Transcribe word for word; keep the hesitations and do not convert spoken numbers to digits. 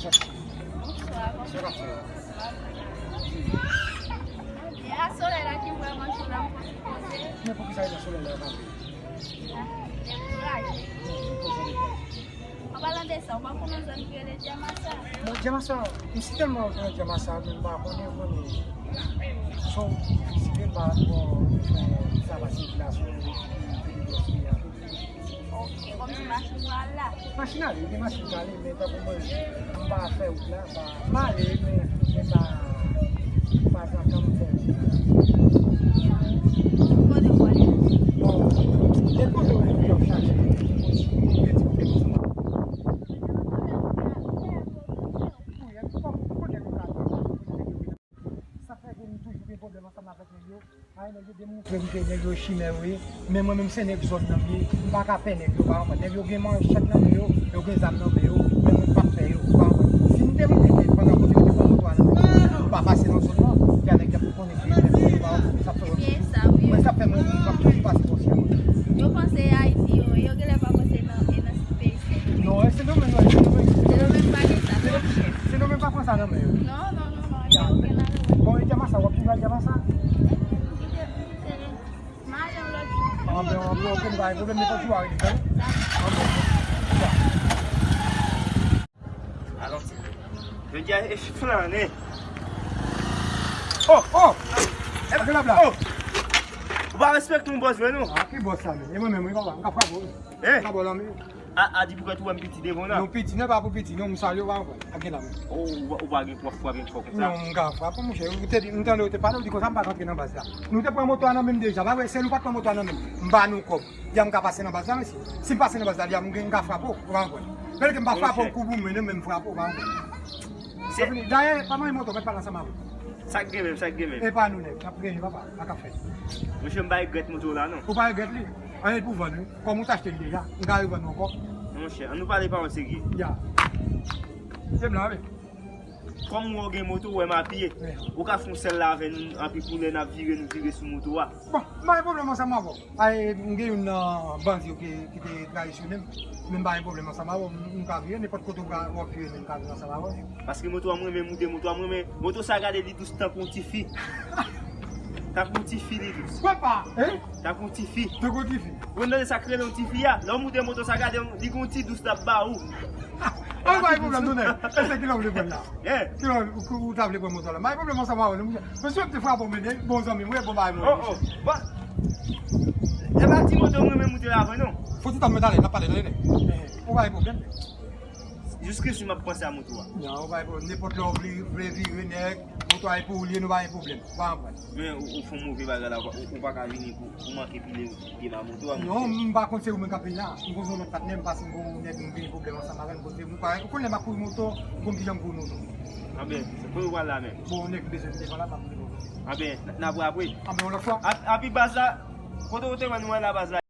Bonswa, kòman w ye? Byen, a solèy la ki vrèman cho la, m pral poze. Men poukisa e nan solèy la yo kanpe? Ah, dekouraje. An palan de sa, ou pa konn yon zòn ki rele Dyamasa? Bon, Dyamasa, m sitèlman konnen Dyamasa, men m pa konnen, konnen. Son difisil, pa twò, fè sa pa sikilasyon, epi, epi, epi, Ok, kòmsi machin pral la. Machin ale, gen machin k ale, men tankou mwen, m pa fè wout la, m pa, m ale, men, men pa, pa janm fè wout la. Kote w ale? Bon, gen kote w ap chache, pou ti, pou ti, pou ti, pou ti. Sa fè ke nou toujou gen pwoblèm ansanm avèk nèg yo. Ay, nèg yo demontre m ke nèg yo chimè yo ye. Men mwen menm se nèg zòn nan m ye. M pa ka pè nèg yo, pa konprann. Nèg yo gen manchèt nan men yo, yo gen zam nan men yo. Men mwen p ap pè yo, pa konprann. Si m te moute pandan kote yo te pran moto a nan men yo, m pa pase nan zòn nan, gen nèg k ap konnen ke nèg yo pa konprann. Sa fè mwen, mwen sa fè mwen, m ap toujou pase bò sila mwen. Yo panse Ayiti yo, yo genlè pa panse nan, e nan Sendomeng, non, e Sendomeng, non, e Sendomeng. Sendomeng pa gen sa, se yon chèf. Sendomeng pa pran sa nan men yo. Non, non, non, non, gen okenn lalwa. Bon, e Dyamasa, w ap toujou al Dyamasa? M ale yon lòt jou. Anben, anben, ok, m pa gen pwoblèm, nenpòt jou a rele, tande? Anben, ok. Alon ti. Jodi a e flannen. Oh, oh! Gade la, la. Oh! Ou pa respekte yon bòs vre, non? Ah, ki bòs sa, men? E mwen menm, wi, papa. M ka frape w, wi. Eh? M ka ba w lanmen. A, a di pou kèt ou wè m piti devan w la. Non, piti, non, pa pou piti, non, m salye w, pa konprann. Ak gen la, men. Oh, ou, ou pa gen pou w ap frape m fò konsa? Non, m ka frape w, monchè. Ou te di, m tande w te pale, w di konsa m pa rantre nan baz la. Nou te pran moto a nan men m deja, pa vre? Sèl ou pa t pran moto a nan men m. M ba nou kòb. Di a m ka pase nan baz la, mesye. Si m pase nan baz la, di a m gen, m ka frape w, ou pa konprann. Pèlke m pa frape w kou pou mwen, non, men m frape w, ou pa konprann. Se fini. Dayè, pa manyen moto, mèt pale ansanm avè w. Sa k gen menm, sa k gen menm? E pa nou nèg, n ap genyen, papa, sa k ap fèt. Monchè, m pa regrèt moto w la, non. Ou pa regrèt li? Anyen pou vann, wi. Kòm ou t achte l deja, m ka revann ou ankò. Monchè, ann nou pale pawòl serye. Ya. Se m la, wi. Kòm ou gen moto, ou wè m apiye. Wi. Ou ka fè yon sèl la avè nou, anpi koulè n ap vire, nou vire sou moto a. Bon, m pa gen pwoblèm ansanm avè w. Ay, m gen youn nan bandi yo ki, ki te trayisyone m. Men m pa gen pwoblèm ansanm avè w. M, m ka vire nenpòt kote w ka, w ap vire, men m ka vire ansanm avè w. Paske moto a m renmen moute, moto a m renmen. Moto sa gade li dous tankou yon tifi. Tankou yon tifi li dous. Papa, hein? Tankou yon tifi. Tankou yon tifi. Ou konn tande sa k rele yon tifi a? Lè w moute moto sa gade li gon ti dous l ap ba ou. An pa gen pwoblèm, tou nèg. E se kilè w vle pran la? Eh. Kilè w, ou, ou ta vle pran moto la? M pa gen pwoblèm ansanm avè w, non, monchè. Mesye, m te frape w, men bon zanmi m, wi, bon bagay, mwen. Oh, oh. Bon. E pa ti moto mwen menm moute la vre, non. Fò ti tann mwen talè, n ap pale talè, nèg. Ou pa gen pwoblèm. Jiskaske m ap panse a moto a. Non, ou pa gen pwoblèm. Nenpòt lè w vle, vle vire, nèg, moto a e pou ou li ye, nou pa gen pwoblèm. Ou pa konprann. Men ou, ou fè yon move bagay la, ou, ou pa ka vini pou, pou manke pile pye ba moto a, non, monchè. M pa konn se ou menm k ap vin la. M konn se yon lòt patnè m, paske m gon nèg m gen pwoblèm ansanm avè l, m konn se ou pa, ou konnen m ap kouri moto, m konn kijan m kouri moto. Anben, se kote w pral la menm? Bon, nèg bezwen m devan la, m ap kouri moto. Anben, n, n ap wè apre. Anben, yon lòt fwa. Ap, api baz la, kote w te wè nou wè la baz la?